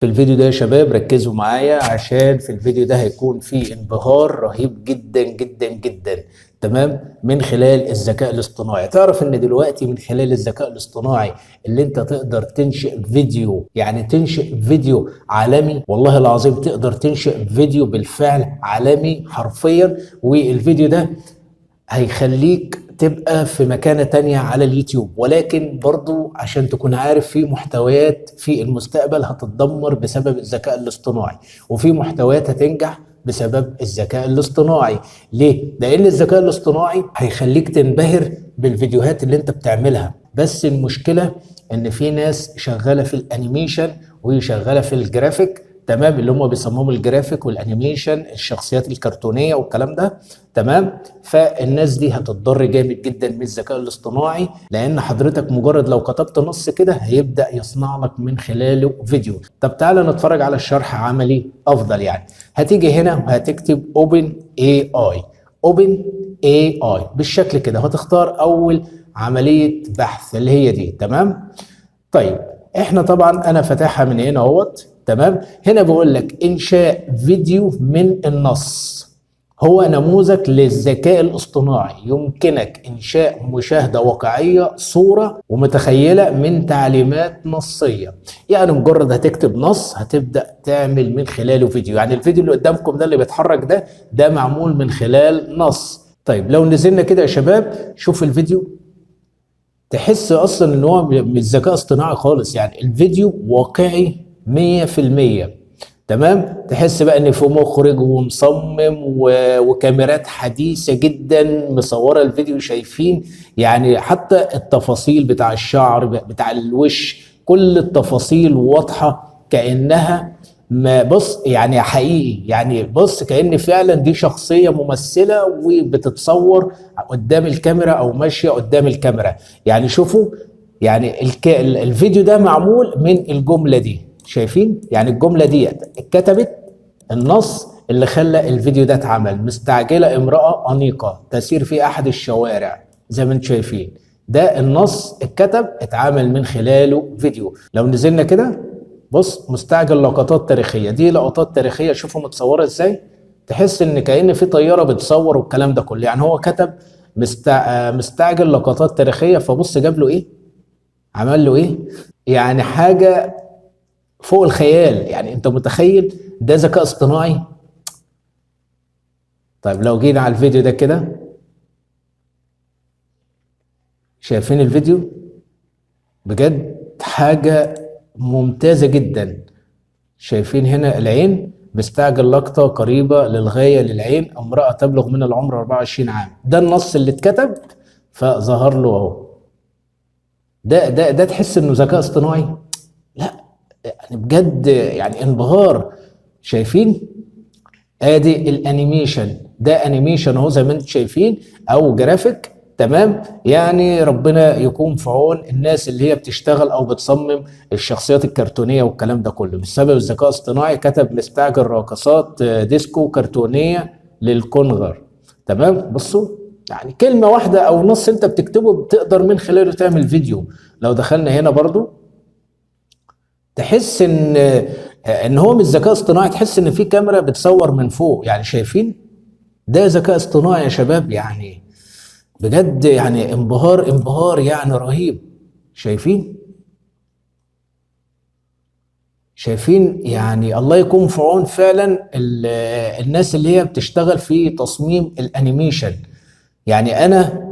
في الفيديو ده يا شباب ركزوا معايا، عشان في الفيديو ده هيكون في انبهار رهيب جدا جدا جدا، تمام، من خلال الذكاء الاصطناعي. تعرف ان دلوقتي من خلال الذكاء الاصطناعي اللي انت تقدر تنشئ فيديو، يعني تنشئ فيديو عالمي، والله العظيم تقدر تنشئ فيديو بالفعل عالمي حرفيا، والفيديو ده هيخليك تبقى في مكانة تانية على اليوتيوب. ولكن برضو عشان تكون عارف، في محتويات في المستقبل هتتدمر بسبب الذكاء الاصطناعي، وفي محتويات هتنجح بسبب الذكاء الاصطناعي. ليه؟ لأن الذكاء الاصطناعي هيخليك تنبهر بالفيديوهات اللي انت بتعملها. بس المشكلة ان في ناس شغالة في ال animation وشغالة في الجرافيك، تمام، اللي هم بيصمموا ال graphic وال animation، الشخصيات الكرتونيه والكلام ده، تمام. فالناس دي هتتضر جامد جدا من الذكاء الاصطناعي، لان حضرتك مجرد لو كتبت نص كده هيبدا يصنع لك من خلاله فيديو. طب تعالى نتفرج على الشرح عملي افضل. يعني هتيجي هنا وهتكتب اوبن اي اي، اوبن اي اي بالشكل كده، هتختار اول عملية بحث اللي هي دي، تمام. طيب احنا طبعا انا فاتحها من هنا اهوت، تمام. هنا بقول لك انشاء فيديو من النص، هو نموذج للذكاء الاصطناعي، يمكنك انشاء مشاهده واقعية، صوره ومتخيله من تعليمات نصية. يعني مجرد هتكتب نص هتبدا تعمل من خلاله فيديو. يعني الفيديو اللي قدامكم ده اللي بيتحرك ده معمول من خلال نص. طيب لو نزلنا كده يا شباب شوف الفيديو، تحس اصلا ان هو مش ذكاء اصطناعي خالص، يعني الفيديو واقعي 100%، تمام. تحس بقى ان في مخرج ومصمم وكاميرات حديثة جدا مصورة الفيديو، شايفين يعني حتى التفاصيل بتاع الشعر بتاع الوش، كل التفاصيل واضحة كأنها ما بص يعني حقيقي، يعني بص كأن فعلا دي شخصية ممثلة وبتتصور قدام الكاميرا او ماشية قدام الكاميرا. يعني شوفوا يعني الفيديو ده معمول من الجملة دي، شايفين يعني الجملة دي اتكتبت، النص اللي خلى الفيديو ده اتعمل. مستعجلة امرأة أنيقة تسير في أحد الشوارع، زي ما انتم شايفين ده النص اتكتب اتعمل من خلاله فيديو. لو نزلنا كده بص، مستعجل لقطات تاريخية، دي لقطات تاريخية شوفوا متصورة ازاي، تحس ان كأن في طيارة بتصور والكلام ده كله. يعني هو كتب مستعجل لقطات تاريخية، فبص جاب له ايه، عمل له ايه، يعني حاجة فوق الخيال. يعني انت متخيل ده ذكاء اصطناعي؟ طيب لو جينا على الفيديو ده كده، شايفين الفيديو؟ بجد حاجة ممتازة جدا. شايفين هنا العين، مستعجل لقطة قريبة للغاية للعين، امرأة تبلغ من العمر 24 عام. ده النص اللي اتكتب فظهر له اهو. ده تحس انه ذكاء اصطناعي؟ لا يعني بجد يعني انبهار. شايفين ادي ال animation، ده animation اهو زي ما انتم شايفين او جرافيك، تمام. يعني ربنا يكون في عون الناس اللي هي بتشتغل او بتصمم الشخصيات الكرتونيه والكلام ده كله. بسبب الذكاء الاصطناعي كتب مستعجل راقصات ديسكو كرتونيه للكونغر، تمام. بصوا يعني كلمة واحدة او نص انت بتكتبه بتقدر من خلاله تعمل فيديو. لو دخلنا هنا برضو تحس ان هو مش ذكاء اصطناعي، تحس ان في كاميرا بتصور من فوق. يعني شايفين ده ذكاء اصطناعي يا شباب، يعني بجد يعني انبهار، انبهار يعني رهيب. شايفين؟ شايفين يعني الله يكون في عون فعلا الناس اللي هي بتشتغل في تصميم ال animation. يعني انا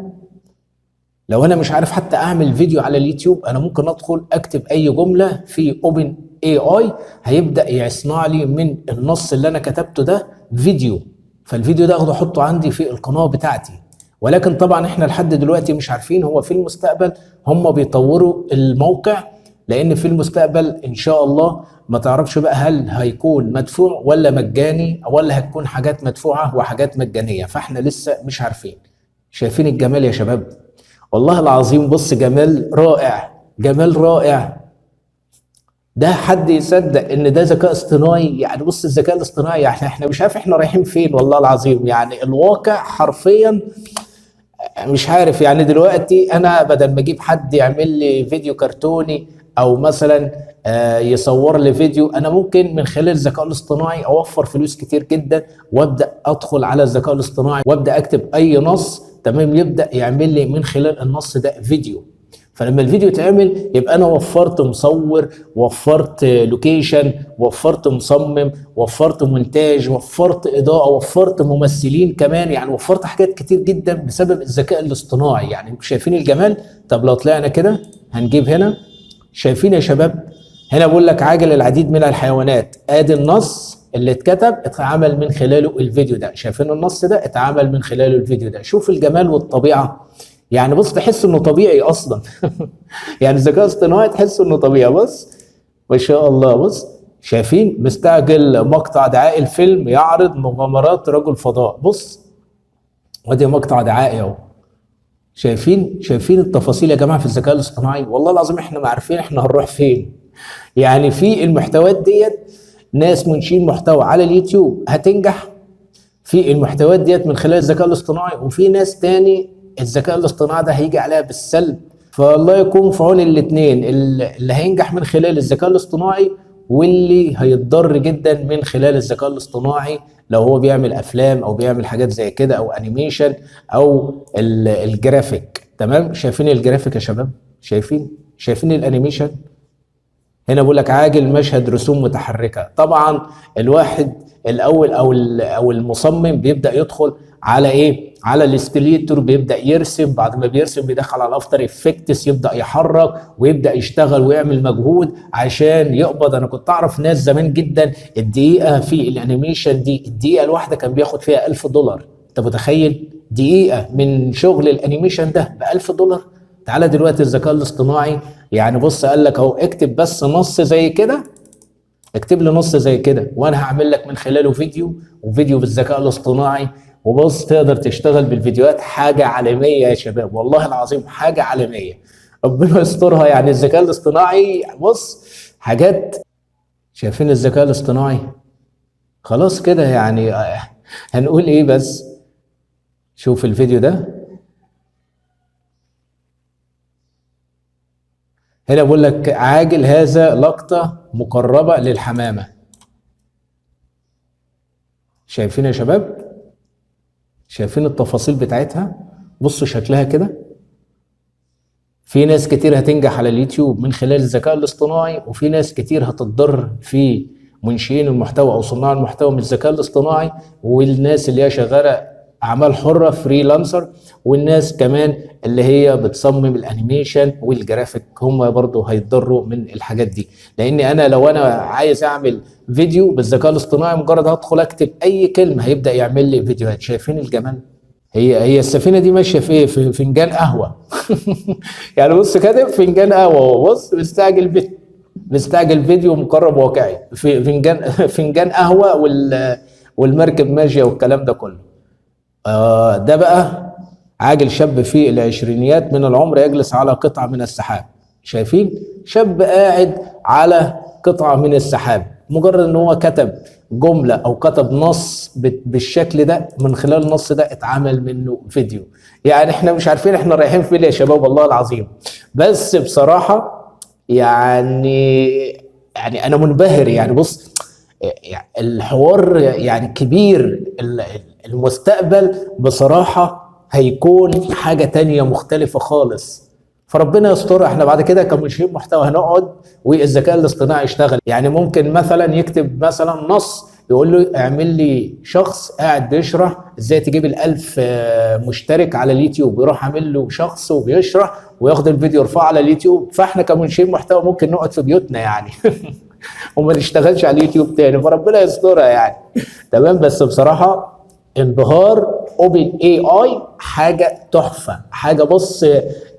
لو انا مش عارف حتى اعمل فيديو على اليوتيوب، انا ممكن ادخل اكتب اي جملة في OpenAI، هيبدأ يصنع لي من النص اللي انا كتبته ده فيديو، فالفيديو ده اخده احطه عندي في القناة بتاعتي. ولكن طبعا احنا لحد دلوقتي مش عارفين هو في المستقبل هم بيطوروا الموقع، لان في المستقبل ان شاء الله ما تعرفش بقى هل هيكون مدفوع ولا مجاني، ولا هتكون حاجات مدفوعة وحاجات مجانية، فاحنا لسه مش عارفين. شايفين الجمال يا شباب؟ والله العظيم بص جمال رائع، جمال رائع. ده حد يصدق ان ده ذكاء اصطناعي؟ يعني بص الذكاء الاصطناعي، يعني احنا مش عارف احنا رايحين فين والله العظيم. يعني الواقع حرفيا مش عارف. يعني دلوقتي انا بدل ما اجيب حد يعمل لي فيديو كرتوني او مثلا يصور لي فيديو. انا ممكن من خلال الذكاء الاصطناعي اوفر فلوس كتير جدا، وابدا ادخل على الذكاء الاصطناعي وابدا اكتب اي نص، تمام، يبدا يعمل لي من خلال النص ده فيديو. فلما الفيديو يتعمل يبقى انا وفرت مصور، وفرت location، وفرت مصمم، وفرت مونتاج، وفرت اضاءه، وفرت ممثلين كمان، يعني وفرت حاجات كتير جدا بسبب الذكاء الاصطناعي. يعني انتوا شايفين الجمال؟ طب لو طلعنا كده هنجيب هنا، شايفين يا شباب؟ هنا بقول لك عاجل العديد من الحيوانات، ادي النص اللي اتكتب اتعمل من خلاله الفيديو ده، شايفين النص ده اتعمل من خلاله الفيديو ده. شوف الجمال والطبيعة، يعني بص تحس انه طبيعي اصلا يعني الذكاء الاصطناعي تحس انه طبيعي. بص ما شاء الله، بص شايفين مستعجل مقطع دعائي الفيلم يعرض مغامرات رجل فضاء. بص وادي مقطع دعائي اهو، شايفين التفاصيل يا جماعة في الذكاء الاصطناعي؟ والله العظيم احنا ما عارفين احنا هنروح فين. يعني في المحتويات ديت ناس منشئين محتوى على اليوتيوب هتنجح في المحتويات ديت من خلال الذكاء الاصطناعي، وفي ناس تاني الذكاء الاصطناعي ده هيجي عليها بالسلب. فالله يكون في عون الاثنين، اللي هينجح من خلال الذكاء الاصطناعي واللي هيتضر جدا من خلال الذكاء الاصطناعي لو هو بيعمل افلام او بيعمل حاجات زي كده او animation او الجرافيك. تمام، شايفين الجرافيك يا شباب؟ شايفين ال animation؟ هنا بقول لك عاجل مشهد رسوم متحركة. طبعا الواحد الاول او المصمم بيبدا يدخل على ايه؟ على ال Illustrator، بيبدا يرسم، بعد ما بيرسم بيدخل على After Effects، يبدا يحرك ويبدا يشتغل ويعمل مجهود عشان يقبض. انا كنت اعرف ناس زمان جدا الدقيقة في ال animation دي، الدقيقة الواحدة كان بياخد فيها $1000. انت متخيل دقيقة من شغل ال animation ده ب$1000؟ تعالى دلوقتي الذكاء الاصطناعي يعني بص قال لك اهو اكتب بس نص زي كده، اكتب لي نص زي كده وانا هعمل لك من خلاله فيديو، وفيديو بالذكاء الاصطناعي، وبص تقدر تشتغل بالفيديوهات. حاجة عالمية يا شباب، والله العظيم حاجة عالمية، ربنا يسترها. يعني الذكاء الاصطناعي بص حاجات، شايفين الذكاء الاصطناعي خلاص كده، يعني هنقول ايه؟ بس شوف الفيديو ده، هنا بقول لك عاجل هذا لقطة مقربة للحمامة. شايفين يا شباب؟ شايفين التفاصيل بتاعتها؟ بصوا شكلها كده. في ناس كتير هتنجح على اليوتيوب من خلال الذكاء الاصطناعي، وفي ناس كتير هتتضر في منشئين المحتوى او صناع المحتوى من الذكاء الاصطناعي، والناس اللي هي شغالة اعمال حرة freelancer، والناس كمان اللي هي بتصمم ال animation وال graphic، هم برضو هيتضروا من الحاجات دي. لان انا لو انا عايز اعمل فيديو بالذكاء الاصطناعي مجرد هدخل اكتب اي كلمة هيبدا يعمل لي فيديوهات. شايفين الجمال؟ هي السفينة دي ماشية في ايه؟ في فنجان قهوة يعني بص كاتب فنجان قهوة، بص مستعجل فيديو مقرب واقعي في فنجان قهوة والمركب ماشية والكلام ده كله. ده بقى عاجل شاب في العشرينيات من العمر يجلس على قطعة من السحاب. شايفين؟ شاب قاعد على قطعة من السحاب، مجرد ان هو كتب جملة او كتب نص بالشكل ده، من خلال النص ده اتعمل منه فيديو. يعني احنا مش عارفين احنا رايحين فين يا شباب، والله العظيم. بس بصراحة يعني انا منبهر. يعني بص الحوار يعني كبير، المستقبل بصراحة هيكون حاجة تانية مختلفة خالص، فربنا يستر. احنا بعد كده كمنشئين محتوى هنقعد والذكاء الاصطناعي يشتغل. يعني ممكن مثلا يكتب مثلا نص يقول له اعمل لي شخص قاعد بيشرح ازاي تجيب 1000 مشترك على اليوتيوب، يروح عامل له شخص وبيشرح وياخد الفيديو يرفعه على اليوتيوب. فاحنا كمنشئين محتوى ممكن نقعد في بيوتنا يعني وما نشتغلش على اليوتيوب تاني، فربنا يسترها يعني. تمام. بس بصراحة انبهار OpenAI حاجة تحفة، حاجة بص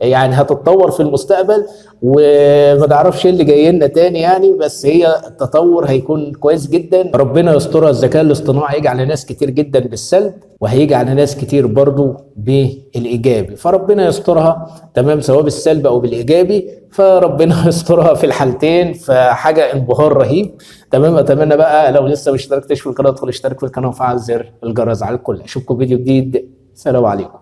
يعني هتتطور في المستقبل وما تعرفش ايه اللي جاي لنا تاني يعني، بس هي التطور هيكون كويس جدا. ربنا يسترها. الذكاء الاصطناعي هيجي على ناس كتير جدا بالسلب وهيجي على ناس كتير برضو بالايجابي، فربنا يسترها. تمام، سواء بالسلب او بالايجابي، فربنا يسترها في الحالتين. فحاجه انبهار رهيب. تمام. اتمنى بقى لو لسه ما اشتركتش في القناة ادخل اشترك في القناة وفعل زر الجرس على الكل. اشوفكم فيديو جديد. سلام عليكم.